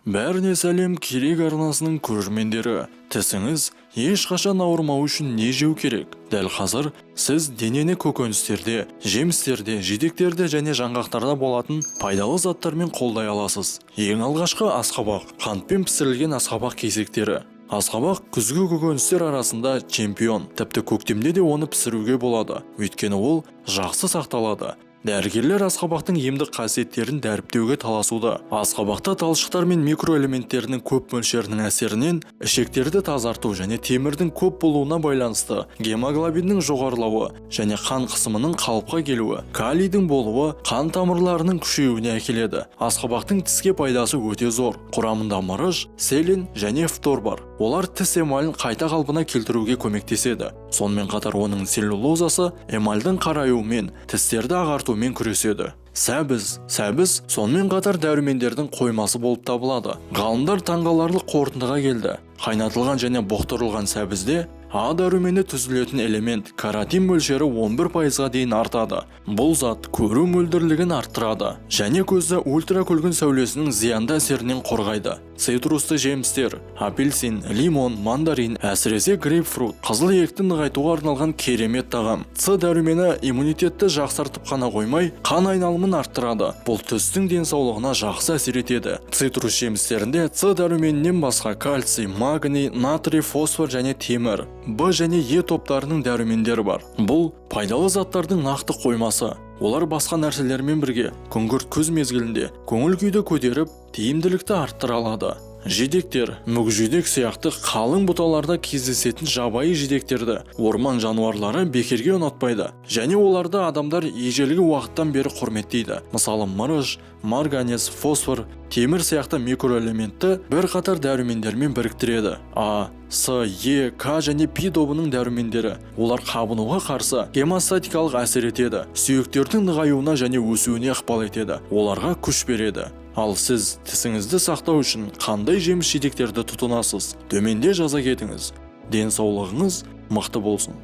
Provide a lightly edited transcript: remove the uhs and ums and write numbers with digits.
Бәріне сәлем, Керек арнасының көрермендері! Тісіңіз ешқашан ауырмау үшін не жеу керек? Дәл қазір сіз денені көкөністерде, жемістерде, жидектерде және жаңғақтарда болатын пайдалы заттармен қолдай аласыз. Ең алғашқы асқабақ, қантпен пісірілген асқабақ кесектері. Асқабақ күзгі көкөністер арасында чемпион. Тіпті көктемде де оны пісіруге болады, өйткені ол жақсы сақталады. Дәрігерлер асқабақтың емдік қасиеттерін дәріптеуге таласуда. Асқабақта талшықтар мен микроэлементтерінің көп мөлшерінің әсерінен ішектерді тазарту және темірдің көп болуына байланысты гемоглобиннің жоғарылауы және қан қысымының қалыпқа келуі, калийдің болуы қан тамырларының күшеюіне әкеледі. Асқабақтың тіске пайдасы өте зор. Құрамында мырыш, селен және фтор бар. Олар тіс эмалін қайта қалпына келтіруге көмектеседі. Сонымен қатар оның целлюлозасы эмальдің қараюымен, тістерді ағартумен күреседі. Сәбіз. Сәбіз сонымен қатар дәрумендердің қоймасы болып табылады. Ғалымдар таңғаларлық қорытындыға келді. Қайнатылған және бұқтырылған сәбізде А дәрумені түзілетін элемент каротин мөлшері 11%-ға дейін артады. Бұл зат көру мөлдірлігін арттырады және көзді ультракүлгін сәулесінің зиянды әсерінен қорғайды. Цитрусты жемістер, апельсин, лимон, мандарин, әсіресе грейпфрут қызыл иекті нығайтуға арналған керемет тағам. С дәрумені иммунитетті жақсартып қана қоймай, қан айналымын арттырады. Бұл тістің денсаулығына жақсы әсер етеді. Цитрус жемістерінде С дәруменінен басқа кальций, магний, натрий, фосфор және темір, Б және Е топтарының дәрумендері бар. Бұл пайдалы заттардың нақты қоймасы. Олар басқа нәрселермен бірге күңгірт күз мезгілінде көңіл күйді көтеріп, тиімділікті арттыра алады. Жидектер. Мүкжидек сияқты қалың бұталарда кездесетін жабайы жидектерді орман жануарлары бекерге ұнатпайды және оларды адамдар ежелгі уақыттан бері құрметтейді. Мысалы, мырыш, марганец, фосфор, темір сияқты микроэлементті бірқатар дәрумендермен біріктіреді. А, С, Е, К және Пи тобының дәрумендері. Олар қабынуға қарсы гемостатикалық әсер етеді, сүйектердің нығаюына және өсуіне ықпал етеді, оларға күш береді. Ал сіз тісіңізді сақтау үшін қандай жеміс жидектерді тұтынасыз? Төменде жаза кетіңіз. Денсаулығыңыз мықты болсын.